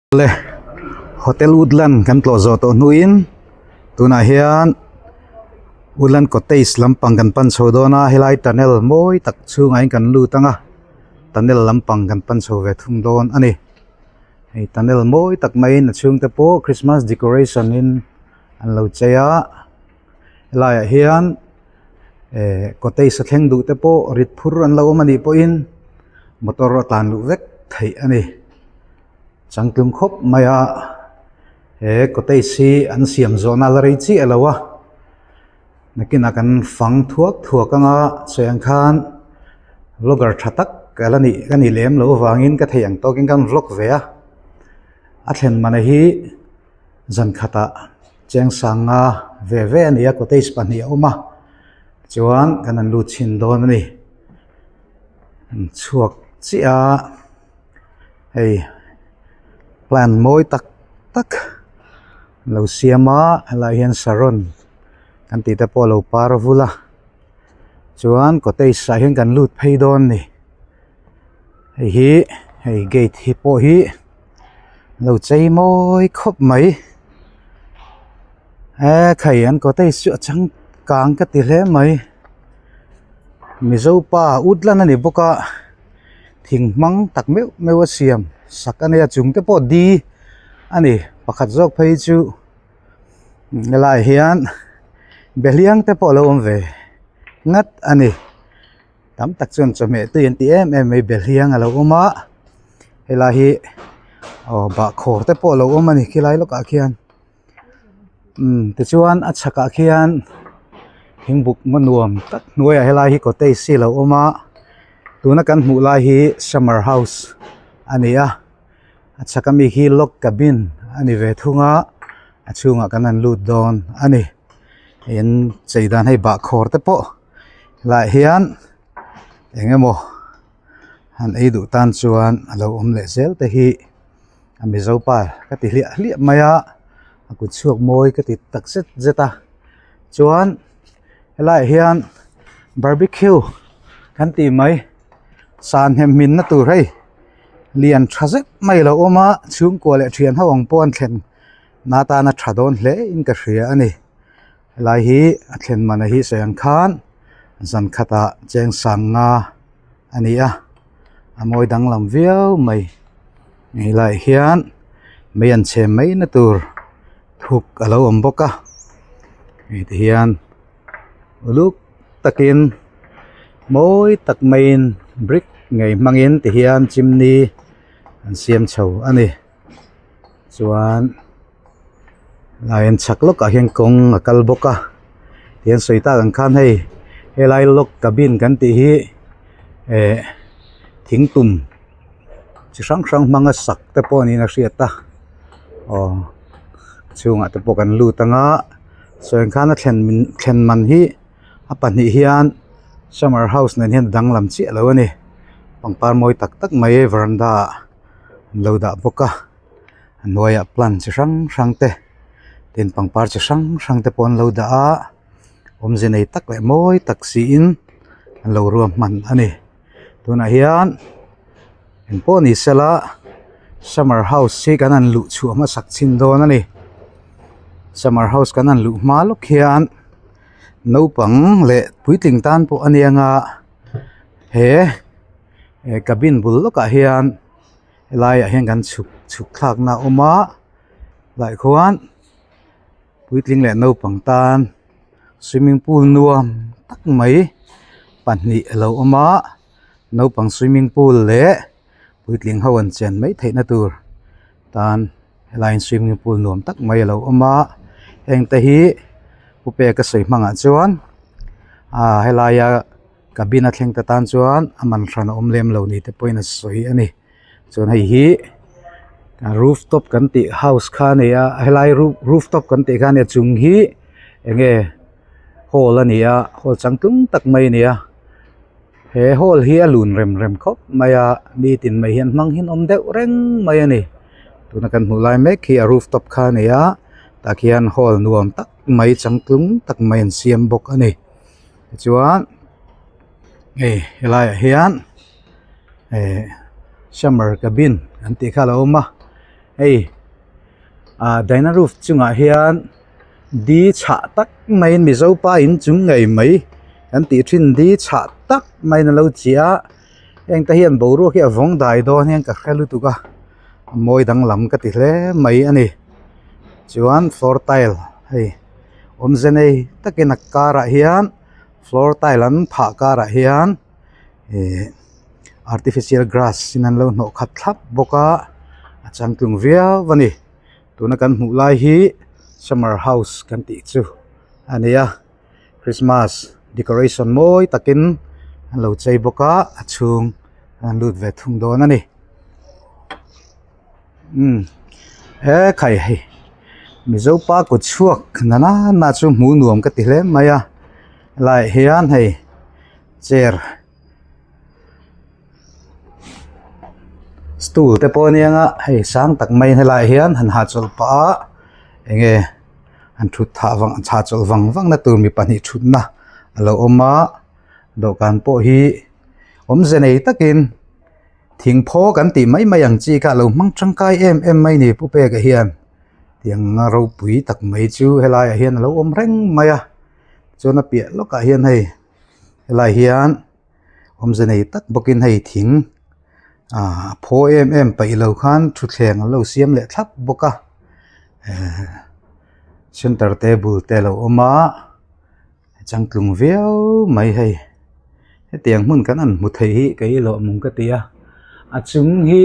Le Hotel Woodland kan tlawh zawh tawh hnuin tunah hian Woodland Cottage lampang kan pan chho dawn a helai tunnel mawi tak chhungah hian kan lut ang a tunnel lampang kan pan chho ve thung dawn a ni hei tunnel mawi tak maiin a chhungte pawh Christmas decoration in an lo chei a helaiah hian eh cottage a thleng duh te pawh rit phur an lo awm a nih pawhin motor a tlan luh vek theih a ni. Changtlung khawp mai a he cottage hi an siam zawhna la rei chiah lo a nakinah kan fang thuak thuak anga sawi ang khan vlogger tha tak ka la nih ka nih lem loh avangin ka thei ang tawkin kan vlog ve a a thlen mana hi zan khatah cheng sanga ve ve a ni a cottage pahnih a awm a chuan kan han lut chhin dawn a ni an chhuak chiah a. Hei plant mawi tak tak an lo siam a helaiah hian saron kan tih te pawh a lo par vul a chuan cottage ah hian kan lut phei dawn a ni hei hi hei gate hi pawh hi an lo chei mawi khawp mai e khai an cottage chu a changkang ka ti hle mai mizo pa woodland a ni bawk a. Thing hmang tak meuh meuh a siam sak a nia chung te pawh di a ni pakhat zawk phei chu helaiah hian behliang te pawh a lo awm ve ngat a ni tam tak chuan chawhmeh tui an ti em em mai behliang a lo awm a helai hi aw bahkhawr te pawh a lo awm a ni khilai lawkah khian. Umm tichuan a chhakah khian thingbuk maw nuam tak hnuaiah helai hi cottage hi a lo awm a tuna kan hmuh lai hi summer house a ni a a chhak ami khi log cabin a ni ve thung a a chhungah kan han lut dawn a ni hei an chei dan hei bahkhawr te pawh helaiah hian eng emaw han ei duh tan chuan a lo awm leh zel te hi. A mizo pa ka ti hliah hliah mai a a kut chhuak mawi ka ti tak zet zet a chuan helaiah hian barbecue kan tih mai sanhnem hmin na tur hei lian tha zet mai a lo awm a chhungkua leh thian ho ang pawh an thlen na atana tha dawn hle in ka hria a ni helai hi a thlen man a hi sawi ang khan zan khatah cheng sanga a ni a a mawi danglam viau mai helaiah hian mei an chhem mai na tur thuk a lo awm bawk a hei ti hian uluk takin mawi tak maiin brick ngei hmangin ti hian chimney an siam chho a ni chuan Helai an chhak lawkah hian kawng a kal bawk a tihian sawi tak ang khan hei helai log cabin kan tih hi eh thing tum chi hrang hrang hmanga sak te pawh niin a hriat a aw a chhungah te pawh kan lut ang a sawi ang khan a thlen min thlen man hi a pahnih hian summer house nen hian a danglam chiah lo a ni pangpar mawi tak tak mai veranda ah an lo dah bawk a. A hnuaiah plant chi hrang hrang te tin pangpar chi hrang hrang te pawh an lo dah a awmze nei tak leh mawi tak siin an lo ruah hman a ni tunah hian engpawh ni sela summer house hi kan han luh chhuah hmasak chhin dawn a ni summer house kan han luh hma lawk hian naupang leh puitling tan pawh a nia nga he cabin bul lawkah hian. Helaiah hian kan chhuk chhuk thlakna a awm a tlaiah khuan puitling leh naupang tan swimming pool nuam tak mai pahnih a lo awm a naupang swimming pool leh puitling ho an chen mai theihna tur tan helaiin swimming pool nuam tak mai a lo awm a heng te hi pu peka sawi hmangah chuan ah helaia. Cabin a thleng ta tan chuan a man hran a awm lem lo ni te pawhin a sawi a ni chuan hei hi rooftop kan tih house kha a ni a helai rooftop kan tih kha a ni a chung hi eng nge hall a ni a hall changtlung tak mai a ni a he hall hi a lun rem rem khawp mai a nitin mai hian hmang hi an awm deuh reng mai a ni tuna kan hmuh lai mek hi a rooftop kha a ni a tah khian hall nuam tak mai changtlung tak mai an siam bawk a ni. Tichuan hei helaiah hian eh summer cabin an tih kha a lo awm a. Hei ah dyna roof chungah hian di chhah tak maiin mizo pa inchung ngei mai kan tih thin di chhah tak maiin a lo chiah a heng te hian boruak hi a vawng dai dawn hian ka hre lutuk a a mawi danglam ka ti hle mai a ni chuan floor tile hei awmze nei takin a karah hian floor tile an phah karah hian ihh artificial grass in an lo hnawh khat thlap bawk a a changtlung viau a ni tuna kan hmuh lai hi summer house kan tih chu a ni a christmas decoration mawi takin an lo chei bawk a a chhung an lut ve thung dawn a ni umm he khai hei mizo pa kut chhuak nana chu hmuh nuam ka ti hle mai a helaiah hian hei chair stool te pawh a nia nga hei sang tak mai helaiah hian han hahchawlh pah a enge han thut thah vang hahchawlh vang vang na tur mi pahnih thutna a lo awm a dawhkan pawh hi awmze nei takin thing phaw kan tih mai mai ang chi kha a lo hmang tangkai em em mai a ni pu peka hian tiang a ropui tak mai chu helaiah hian a lo awm reng mai a chuan a piah lawkah hian hei. Helai hian awmze nei tak bawkin hei thing ah a phaw em em paih lo khan thutthleng an lo siam leh thlap bawk a ehh center table te a lo awm a changtlung viau mai hei hetiang hmun kan han hmu thei hi kei lawmawm ka ti a a chung hi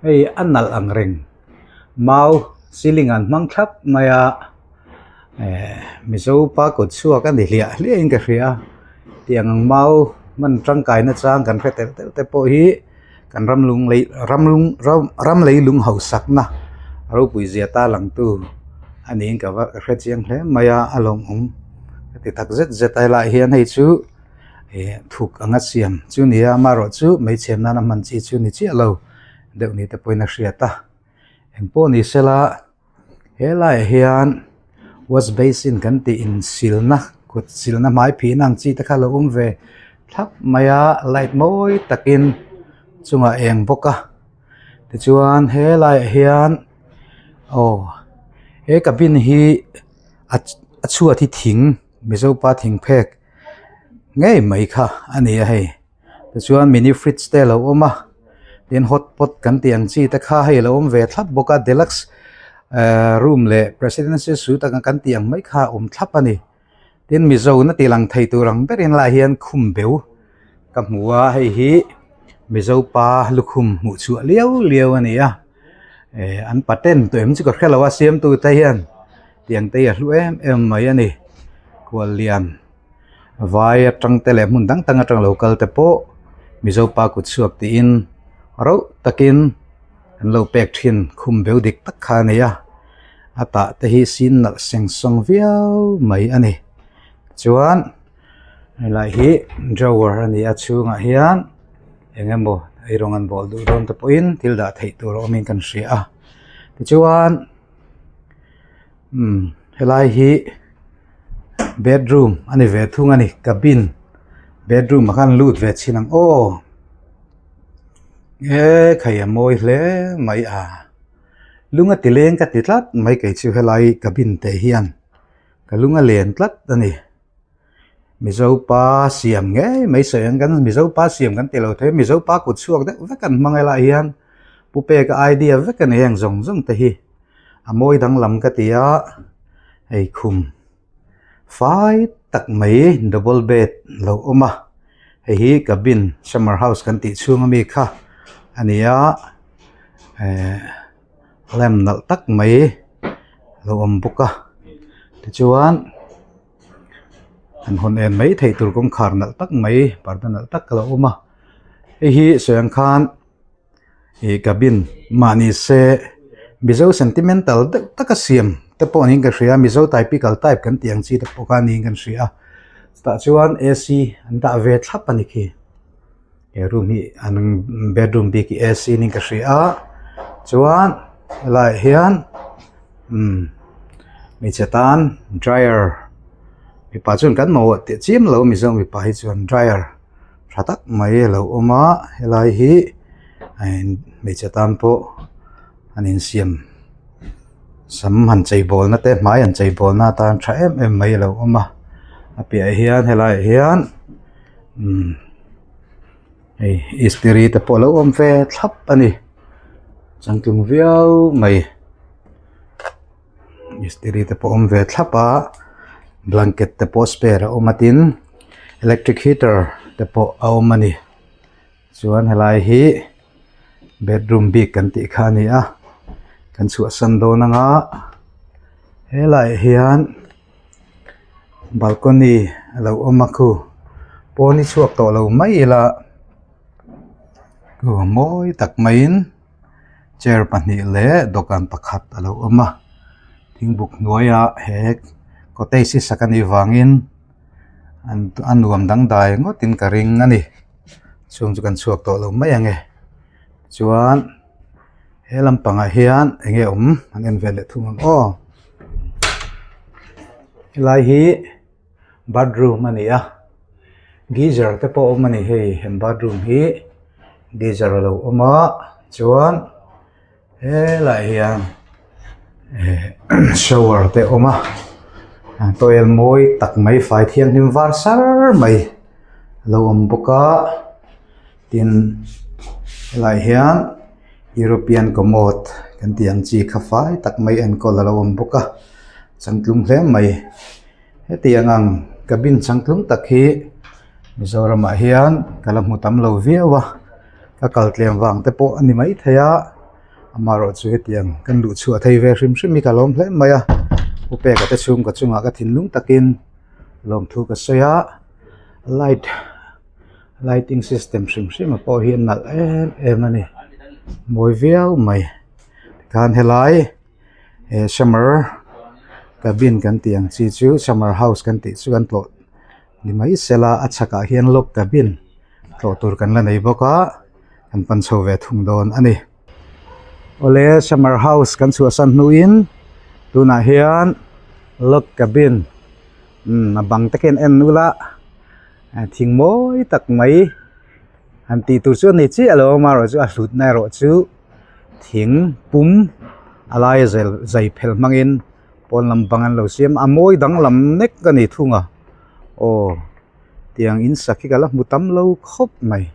hei a nalh ang reng mau ceiling an hmang thlap mai a. Ehh mizo pa kut chhuak a ni hliah hliah in ka hria a tiang ang mau hman tangkai na chang kan hre telh telh te pawh hi kan ram lung lei ram lung ram lei lung hausak na ropui zia ta lang tu a niin ka va hre chiang hle mai a a lawmawm ka ti tak zet zet a helaiah hian hei chu ih thuk anga siam chu ni a amaherawhchu hmeichhe nana hman chi chu ni chiah lo deuh ni te pawhin a hriat a engpawh ni sela. He laiah hian wash basin kan tih insilna kut silna hmai phihna ang chi te kha a lo awm ve thlap mai a light mawi takin chungah a eng bawk a tichuan he laiah hian aw he cabin hi a a chhuat hi thing mizo pa thing phek ngei mai kha a ni a hei. Tichuan mini fridge te a lo awm a tin hotpot kan tih ang chi te kha hei a lo awm ve thlap bawk a deluxe ehh room leh presidency suite ang kan tih ang mai kha a awm thlap a ni tin mizo na tih lang thei tur ang berin lai hian khum beu ka hmu a hei hi mizo pa lukhum hmuh chhuah liau liau a ni a ehh an patent tawh em chu ka hrelo a siamtu te hian tiang te hi a hlu em em mai a ni khuallian. Vai atang te leh hmun dang dang atang lo kal te pawh Mizo pa kut chhuak tiin rauh takin an lo pek thin khum beu dik tak kha a ni a a tah te hi sin nalh seng sawng viau mai a ni chuan helai hi drawer a ni a chhungah hian eng emaw eirawng an bawl duh dawn te pawhin thil dah theih tur a awmin kan hria a tichuan. Umm helai hi bedroom a ni ve thung a ni cabin bedroom ah khan lut ve chhin ang aw e khai a mawi hle mai a lung a ti leng ka ti tlat mai kei chu helai cabin te hian ka lung a len tlat a ni. Mizo pa siam ngei mai sawi ang kan Mizo pa siam kan ti lo thei Mizo pa kut chhuak deuh vek an hmang helaiah hian Pu Peka idea vek a ni heng zawng zawng te hi a mawi danglam ka ti a hei khum fai tak mai double bed lo awm a hei hi cabin summer house kan tih chhung ami kha a ni a ehh lamp nalh tak mai lo awm bawk a tichuan. An hawn en mai theih tur kawngkhar nalh tak mai parda nalh tak a lo awm a hei hi sawi ang khan ih cabin mahni se mizo sentimental deuh taka siam te pawh niin ka hria mizo typical type kan tih ang chi te pawh kha niin kan hria a chutah chuan A_C an dah ve thlap a ni khi he room hi an bedroom bik hi A_C niin ka hria a chuan helaiah hian umm hmeichhe tan dryer mipa chuan kan mamawh teh chiam lo mizo mipa hi chuan dryer tha tak mai a lo awm a helai hi hmeichhe tan pawh. An insiam sam han chei bawl na te hmai han chei bawl na atan tha em em mai a lo awm a a piahah hian helaiah hian umm hei istiri te pawh a lo awm ve thlap a ni changtlung viau mai istiri te pawh a awm ve thlap a blanket te pawh spare a awm a tin electric heater te pawh a awm a ni chuan helai hi. Bedroom bik kan tih kha a ni a kan chhuahsan dawn anga helaiah hian balcony a lo awm a khu pawn hi chhuak tawh lo mai ila khu mawi tak maiin chair pahnih leh dawhkan pakhat a lo awm a thingbuk hnuaiah he cottage hi sak a nih vangin a nuam dangdai ngawtin ka ring a ni. Chung chu kan chhuak tawh lo mai ang e chuan he lampangah hian eng nge awm an en ve leh thung ang aw helai hi bathroom a ni a geyser te pawh a awm a ni hei he bathroom hi geyser a lo awm a chuan. Helaiah hian shower te a awm a towel mawi tak mai fai thianghlim var sar mai a lo awm bawk a tin helaiah hian european commode kan tih ang chi kha fai tak mai enkawl a lo awm bawk a changtlung hle mai hetiang ang cabin changtlung tak hi Mizoramah hian ka la hmu tam lo viau a. Ka kal tlem vang te pawh a ni maithei a amaherawh chu hetiang kan luh chhuah thei ve hrim hrim hi ka lawm hle mai a pu peka te chhungkaw chungah ka thinlung takin lawmthu ka sawi a light lighting system hrim hrim ah pawh hi a nalh em em a ni mawi viau mai tikhan helai he summer cabin kan tih ang chi chu summer house kan tih chu kan tlawh ni mai sela a chhakah hian log cabin. Tlawh tur kan la nei bawk a kan pan chho ve thung dawn a ni. Awle summer house kan chhuahsan hnuin tunah hian log cabin umm a bang te khian en ula thing mawi tak mai han tih tur chu a ni chiah lo amaherawh chu a hlutna erawh chu thing pum a laia zel zai phel hmangin pawn lam bang an lo siam a mawi danglam nek a ni thung a aw. Tiang in sak hi ka la hmu tam lo khawp mai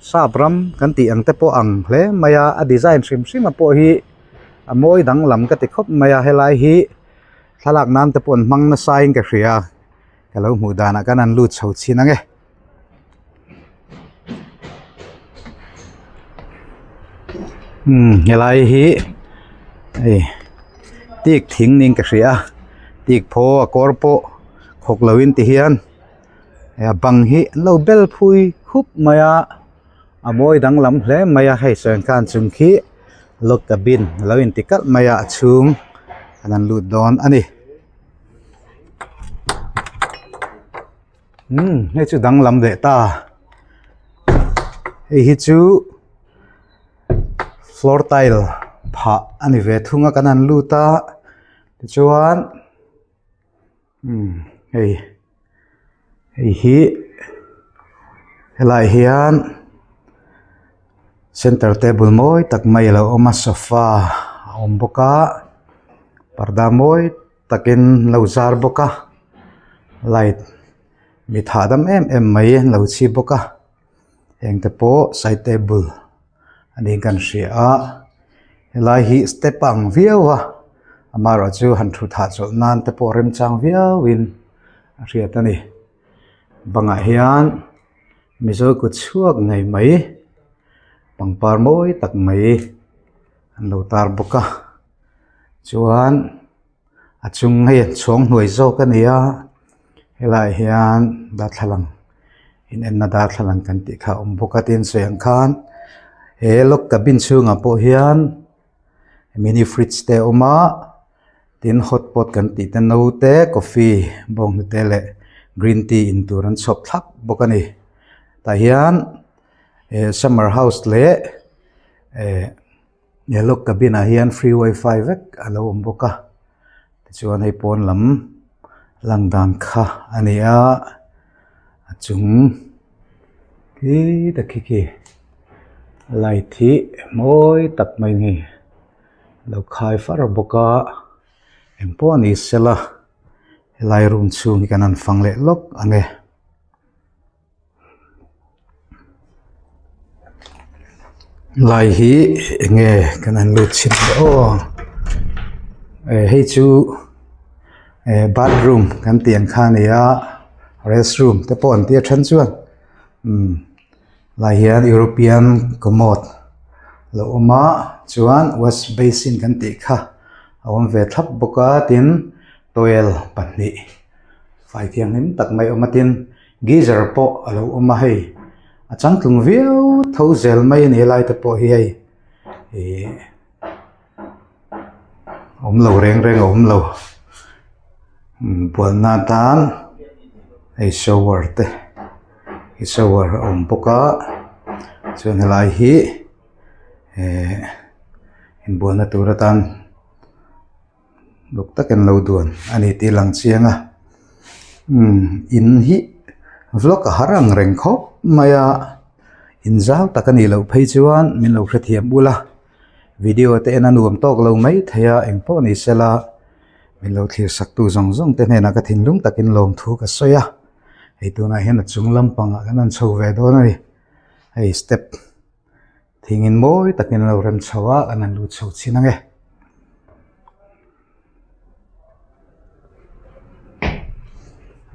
sap ram kan tih ang te pawh ang hle mai a a design hrim hrim a pawh hi a mawi danglam ka ti khawp mai a helai hi thlalak nan te pawh an hmang nasa in ka hria ka lo hmuh danah khan an lut chho chhin ang e. Umm helai hi hei tik thing niin ka hria a tik phaw a kawr pawh khawk lo in ti hian a bang hi an lo bel phui khup mai a a mawi danglam hle mai a hei sawi ang khan chung khi log cabin a lo inti kalh mai a a chhung an han lut dawn a ni umm hei chu danglam leh ta hei hi chu floor tile phah a ni ve thung a kan han lut a tichuan. Umm hei hei hi helaiah hian center table mawi tak mai a lo awm a sofa a awm bawk a parda mawi takin an lo zar bawk a light mit hahdam em em mai an lo chhi bawk a heng te pawh side table a niin kan hria a helai hi step a ang viau a amaherawh chu han thut hahchawlh nan te pawh remchang viauin a hriat a ni bangah hian mizo kut chhuak ngei mai pangpar mawi tak mai an lo tar bawk a chuan. A chung hei a chhawng hnuai zawk a ni a helaiah hian darthlalang inenna darthlalang kan tih kha a awm bawk a tin sawi ang khan he log cabin chhungah pawh hian mini fridge te a awm a tin hotpot kan tih te no te coffee bawnghnute leh green tea in tur an chhawp thlap bawk a ni tah hian eh summer house leh eh. He log cabin ah hian free wifi vek a lo awm bawk a tichuan hei pawn lam lang dan kha a ni a a chung khi ta khi khi light hi mawi tak mai a ni. Lo khai far bawk a eng pawh a ni sela helai room chhung hi kan han fang leh lawk ang e. Lai hi eng nge kan han lut chhin teh aw hei chu bathroom kan tih ang kha a ni a restroom te pawh an tia then chuan umm lai hian european commode a lo awm a chuan wash basin kan tih kha a awm ve thlap bawk a tin towel pahnih fai thianghlim tak mai a awm a tin geyser pawh a lo awm a hei a changtlung viau tho zel mai a ni helai te pawh hi hei ihh awm lo reng reng a awm lo bualna atan hei shower te shower a awm bawk a chuan helai hi ehh inbualna tur atan. Luk takin lo duan a ni tih a lang chiang a umm in hi vlog a har ang reng khawp mai a in zau tak a nih loh phei chuan min lo hrethiam ul a video te en a nuam tawk lo mai thei a engpawh ni sela min lo thlir sak tu zawng zawng te hnenah ka thinlung takin lawmthu ka sawi a hei tunah hian a chung lampangah kan han chho ve dawn a ni hei step. Thingin mawi takin a lo rem chho a an han lut chho chin ang e.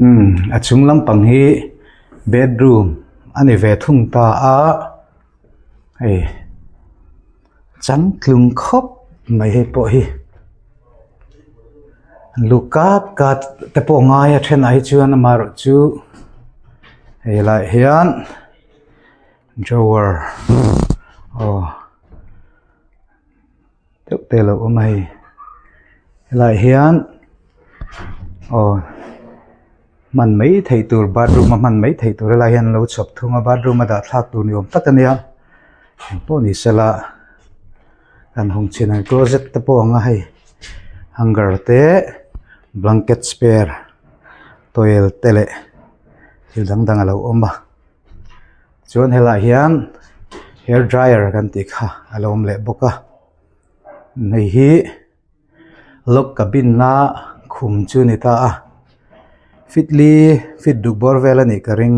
Umm a chung lampang hi bedroom a ni ve thung ta a hei changtlung khawp mai hei pawh hi lu kat kat te pawh ngai a thenah hi chuan amaherawhchu hei laiah hian. Drawer aw deuh te a lo awm a hei helaiah hian aw hman mai theih tur bathroom a hman mai theih tur helaiah hian an lo chhawp thung a bathroom a dah thlak tur ni awm tak a nia engpawh ni sela kan hawng chhin ang closet te pawh a ang a hei hanger te blanket spare towel te leh thil dang dang a lo awm a. Chuan helaiah hian hair dryer kan tih kha a lo awm leh bawk a hei hi log cabin a khum chu a ni ta a feet li feet duk bawr vel a nih ka ring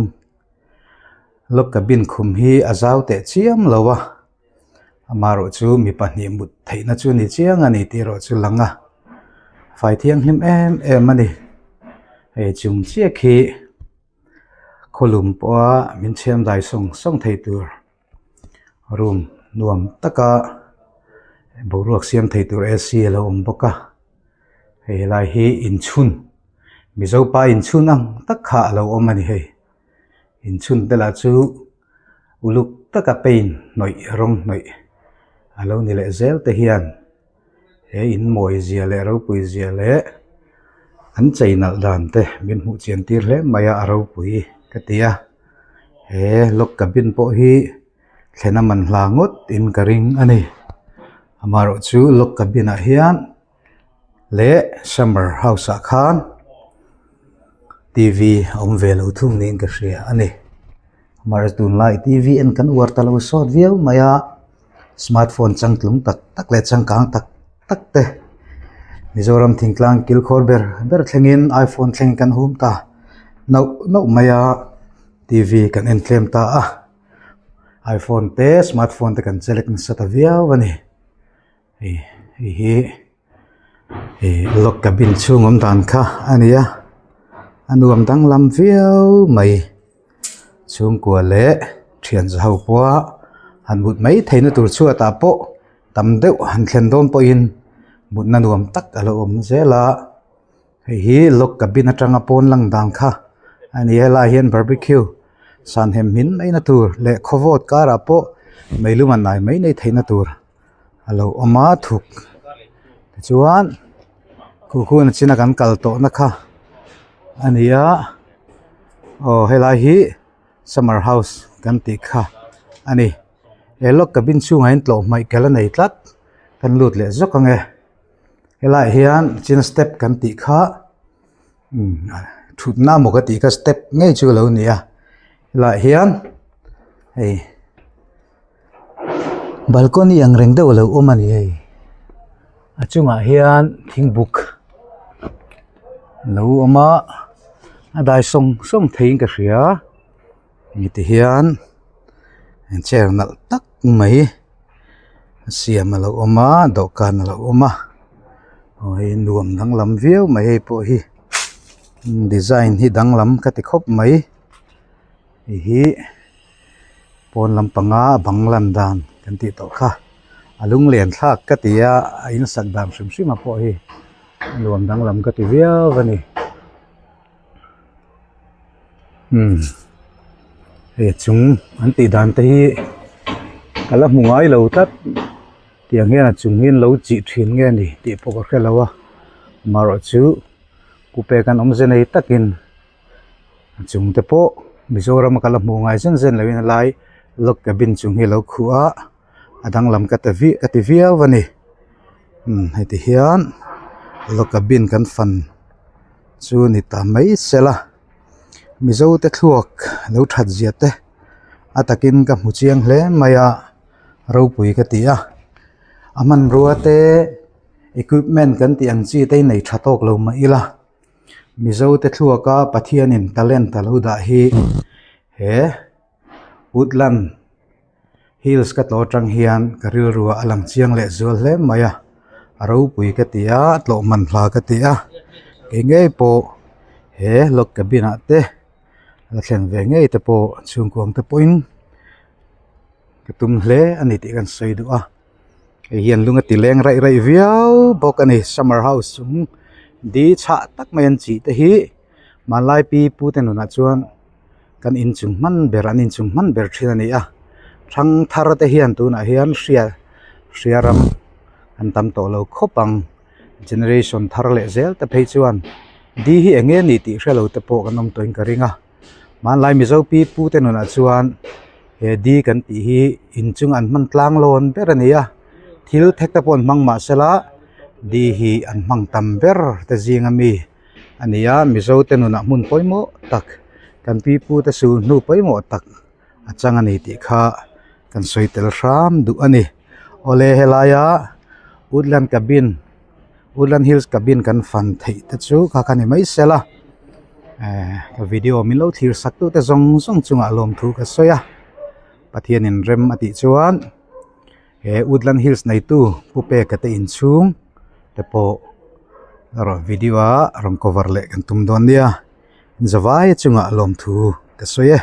log cabin khum hi a zau teh chiam lo a amaherawh chu mi pahnih mut theihna chu a ni chiang a ni tih erawh chu a lang a fai thianghlim em em a ni hei chung chiah khi. Khawlum pawha min chhiam dai sawng sawng thei tur room nuam taka boruak siam thei tur ac a lo awm bawk a hei helai hi inchhun mizo pa inchhun ang tak kha a lo awm a ni hei inchhun te lah chu uluk taka paint hnawih rawng hnawih a lo ni leh zel te hian. He in mawi zia leh ropui zia leh an chei nalh dan te min hmuh chian tir hle mai a a ropui ka ti a he log cabin pawh hi thlen a man hla ngawt in ka ring a ni amaherawh chu log cabin ah hian leh summer house ah khan t v a awm ve lo thung niin ka hria a ni amaherawhchu tunlai t v en kan uar ta lo sawt viau mai a. Smartphone changtlung tak tak leh changkang tak tak te Mizoram thingtlang kilkhawr ber ber thlengin iphone thleng kan hum ta nauh nauh mai a t v kan en tlem ta a iphone te smartphone te kan chelek nasa ta viau a ni hei hei hi ih log cabin chhung awm dan kha a ni a a nuam danglam viau mai. Chhungkua leh thian za ho pawha han mut mai theihna tur chhuatah pawh tam deuh han thlen dawn pawhin mutna nuam tak a lo awm zel a hei hi log cabin atanga pawn lang dan kha a ni a helaiah hian barbecue sanhem hmin maina tur leh khawvawt karah pawh meilum a hnai mai nei theihna tur a lo awm a thuk tichuan khu hun china kan kal tawhna kha a ni a aw helai hi summer house kan tih kha a ni he log cabin chhungah hian tlawh hmaih kel a nei tlat kan lut leh zawk ang e helaiah hian chin step kan tih kha umm thutna emaw ka tih kha step ngei chu a lo ni a helaiah hian hei. Balcony ang reng deuh a lo awm a ni hei. A chungah hian thing buk a lo awm a a dai sawng sawng theiin ka hria hei ti hian chair nalh tak mai a siam a lo awm a dawhkan a lo awm a aw hei nuam danglam viau mai hei pawh hi design hi danglam ka ti khawp mai hei hi. Pawn lampanga bang lan dan kan tih tawh kha a lunglen thlak ka ti a a in sak dan hrim hrim a pawh hi a nuam danglam ka ti viau a ni umm hei a chung an tih dan te hi ka la hmu ngai lo tlat tiang hian a chung hi an lo chih thin nge ni tih pawh ka hre lo a amaherawhchu pu pek an awmze nei takin. A chung te pawh Mizoram a kal a hmuh ngai zen zen loin a lai log cabin chung hi a lo khuh a a danglam ka ta vi ka ti viau a ni umm heti hian log cabin kan fan chu ni ta mai sela Mizo te thluak lo that zia te a takin ka hmu chiang hle mai a ropui ka ti a a hmanrua te equipment kan tih ang chi te hi nei tha tawk lo mah ila. Mizo te thluaka Pathianin talent a lo dah hi he Woodland Hills ka tlawh atang hian ka rilru ah a lang chiang leh zual hle mai a a ropui ka ti a tlawh man hla ka ti a kei ngei pawh he log cabin ah te la thlen ve ngei te pawh chhungkuang te pawhin ka tum hle a ni tih kan sawi duh a. Hei hian lung a ti leng raih raih viau bawk a ni summer house chung di chhah tak mai an chih te hi hmanlai pi pu te nunah chuan kan inchung hman ber an inchung hman ber thin a ni a thang thar te hian tunah hian hria hria ram an tam tawh lo khawp ang generation thar leh zel te phei chuan di hi eng nge ni tih hrelo te pawh kan awm tawhin ka ring a. Hmanlai Mizo pi pu te nunah chuan he di kan tih hi inchung an hman tlang lawn ber a ni a thil thek te pawh an hmang mah sela di hi an hmang tam ber te zing ami a ni a Mizo te nunah hmun pawimawh tak kan pi pu te sul hnu pawimawh tak a chang a ni tih kha kan sawi tel hram duh a ni awle helaia woodland cabin Woodland Hills cabin kan fan theih te chu kha kha ni mai sela ehh ka video min lo thlir sak tute zawng zawng chungah lawmthu ka sawi a Pathianin rem a tih chuan he Woodland Hills neitu Pu Peka te inchhung te pawh erawh video a rawn cover leh kan tum dawn nia zavai chungah lawmthu ka sawi e.